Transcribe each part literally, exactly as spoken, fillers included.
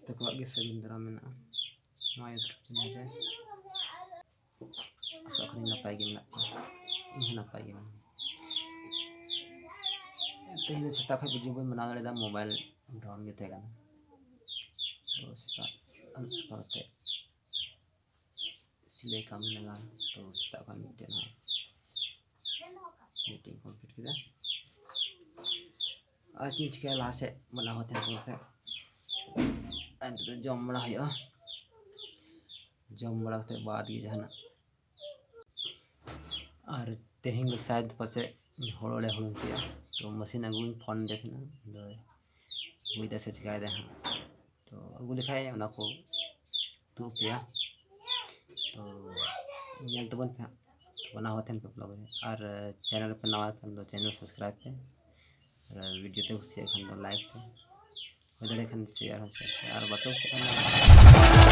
ᱛᱟᱠᱚᱣᱟᱜ ᱜᱮ ᱥᱟᱹᱜᱩᱱ ᱫᱟᱨᱟᱢ ᱢᱮᱱᱟᱜᱼᱟ ᱱᱚᱣᱟ YouTube ᱪᱮᱱᱮᱞ ᱨᱮ᱾ ᱟᱥᱚᱜ ᱠᱟᱹᱱᱟᱹᱧ ᱱᱟᱯᱟᱭ ᱜᱮ ᱢᱮᱱᱟᱜ ᱠᱚᱣᱟ, ᱤᱧ ᱦᱚᱸ ᱱᱟᱯᱟᱭ ᱜᱮ ᱢᱮᱱᱟᱹᱧᱟ᱾ ᱛᱮᱦᱮᱧ ᱫᱚ ᱥᱮᱛᱟᱜ ᱠᱷᱚᱱ ᱵᱷᱤᱰᱤᱭᱳ ᱵᱟᱹᱧ ᱵᱮᱱᱟᱣ ᱫᱟᱲᱮᱭᱟᱫᱟ, ᱢᱳᱵᱟᱭᱤᱞ ᱰᱟᱣᱩᱱ ᱜᱮ ᱛᱟᱦᱮᱸ ᱠᱟᱱᱟ᱾ ᱛᱚ ᱥᱮᱛᱟᱜ ᱟᱹᱨᱩᱵ ᱥᱟᱯᱷᱟ ᱠᱟᱛᱮ ᱥᱤᱞᱟᱹᱭ ᱠᱟᱹᱢᱤ ᱞᱟᱜᱟᱣ, ᱛᱚ ᱥᱮᱛᱟᱜ ᱠᱷᱚᱱ ᱢᱤᱫᱴᱮᱱ ᱦᱚᱸ ᱢᱤᱴᱤᱝ ᱠᱚᱢᱯᱞᱤᱴ ᱠᱮᱫᱟ᱾ ᱟᱨ ᱪᱮᱫ ᱤᱧ ᱪᱤᱠᱟᱹᱭᱟ, ᱞᱟᱦᱟ ᱥᱮᱫ ᱢᱟᱱᱟᱣ ᱠᱟᱛᱮ ᱦᱚᱸ ᱯᱮ ᱟᱨ ᱱᱤᱛᱚᱜ ᱫᱚ ᱡᱚᱢ ᱵᱟᱲᱟ ᱦᱩᱭᱩᱜᱼᱟ᱾ ᱡᱚᱢ ᱵᱟᱲᱟ ᱠᱟᱛᱮ ᱵᱟᱫᱽ ᱜᱮ ᱡᱟᱦᱟᱱᱟᱜ᱾ ᱟᱨ ᱛᱮᱦᱮᱧ ᱫᱚ ᱥᱟᱭᱮᱫ ᱯᱟᱥᱮᱡ ᱦᱳᱲᱳ ᱞᱮ ᱦᱩᱲᱩᱝ ᱠᱮᱜᱼᱟ᱾ ᱛᱚ ᱢᱮᱥᱤᱱ ᱟᱹᱜᱩᱧ ᱯᱷᱳᱱ ᱟᱫᱮ ᱛᱟᱦᱮᱱᱟ, ᱟᱫᱚ ᱟᱹᱜᱩᱭᱮᱫᱟ ᱥᱮ ᱪᱤᱠᱟᱭᱮᱫᱟ ᱦᱟᱸᱜ᱾ ᱛᱚ ᱟᱹᱜᱩ ᱞᱮᱠᱷᱟᱡ ᱚᱱᱟ ᱠᱚ ᱩᱛᱩ ᱟᱯᱮᱭᱟ᱾ ᱛᱚ ᱧᱮᱞ ᱛᱟᱵᱚᱱ ᱯᱮ ᱦᱟᱸᱜ᱾ ᱛᱚ ᱵᱮᱱᱟᱣ ᱠᱟᱛᱮ ᱯᱮ ᱵᱞᱚᱜ ᱨᱮ᱾ ᱟᱨ ᱪᱮᱱᱮᱞ ᱯᱮ ᱱᱟᱣᱟ ᱠᱷᱟᱱ ᱫᱚ ᱪᱮᱱᱮᱞ ᱥᱟᱵᱥᱠᱨᱟᱭᱤᱵ ᱯᱮ, ᱟᱨ ᱵᱷᱤᱰᱤᱭᱳ ᱯᱮ ᱠᱩᱥᱤᱭᱟᱜ ᱠᱷᱟᱱ ᱫᱚ ᱞᱟᱭᱤᱠ ᱯᱮ, ᱦᱩᱭ ᱫᱟᱲᱮᱭᱟᱜ ᱠᱷᱟᱱ ᱥᱮᱭᱟᱨ ᱦᱚᱸ ᱥᱮᱭᱟᱨ ᱯᱮ᱾ ᱟᱨ ᱵᱟᱠᱚ ᱠᱩᱥᱤᱭᱟᱜ ᱠᱷᱟᱱ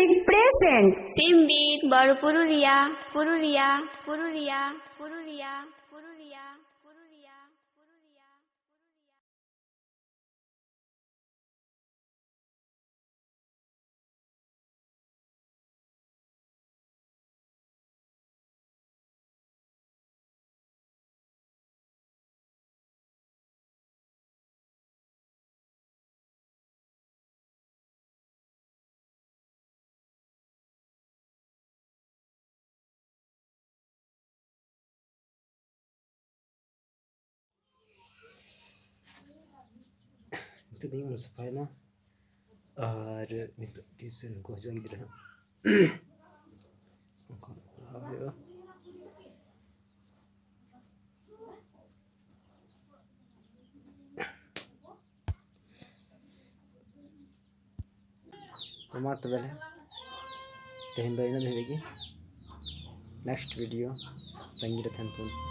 Present. Simbit, Baru Purulia, Purulia, Purulia, Purulia, Purulia, Purulia, Purulia. ᱱᱤᱛᱚᱜ ᱫᱚᱧ ᱚᱞ ᱥᱟᱯᱷᱟᱭᱮᱱᱟ᱾ ᱟᱨ ᱱᱤᱛᱚᱜ ᱴᱤᱭᱩᱥᱚᱱ ᱠᱚ ᱦᱤᱡᱩᱜᱼᱟ ᱜᱤᱫᱽᱨᱟᱹ ᱦᱟᱸᱜ᱾ ᱚᱱᱠᱟ ᱯᱟᱲᱦᱟᱣ ᱦᱩᱭᱩᱜᱼᱟ᱾ ᱛᱚ ᱢᱟ ᱛᱚᱵᱮ, ᱛᱮᱦᱮᱧ ᱫᱚ ᱤᱱᱟᱹᱜ ᱫᱷᱟᱹᱵᱤᱡ ᱜᱮ᱾ Next video ᱛᱟᱺᱜᱤ ᱨᱮ ᱛᱟᱦᱮᱱ ᱛᱟᱵᱚᱱ ᱯᱮ᱾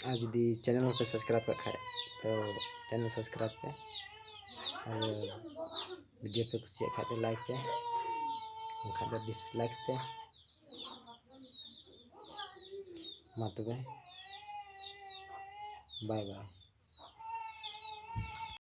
ᱟᱨ ᱡᱩᱫᱤ channel ᱵᱟᱯᱮ subscribe ᱠᱟᱜ ᱠᱷᱟᱡ, ᱛᱚ channel subscribe ᱯᱮ᱾ ᱟᱨ video ᱯᱮ ᱠᱩᱥᱤᱭᱟᱜ ᱠᱷᱟᱡ ᱫᱚ like ᱯᱮ, ᱵᱟᱝᱠᱷᱟᱡ ᱫᱚ dislike ᱯᱮ᱾ ᱢᱟ ᱛᱚᱵᱮ, bye bye᱾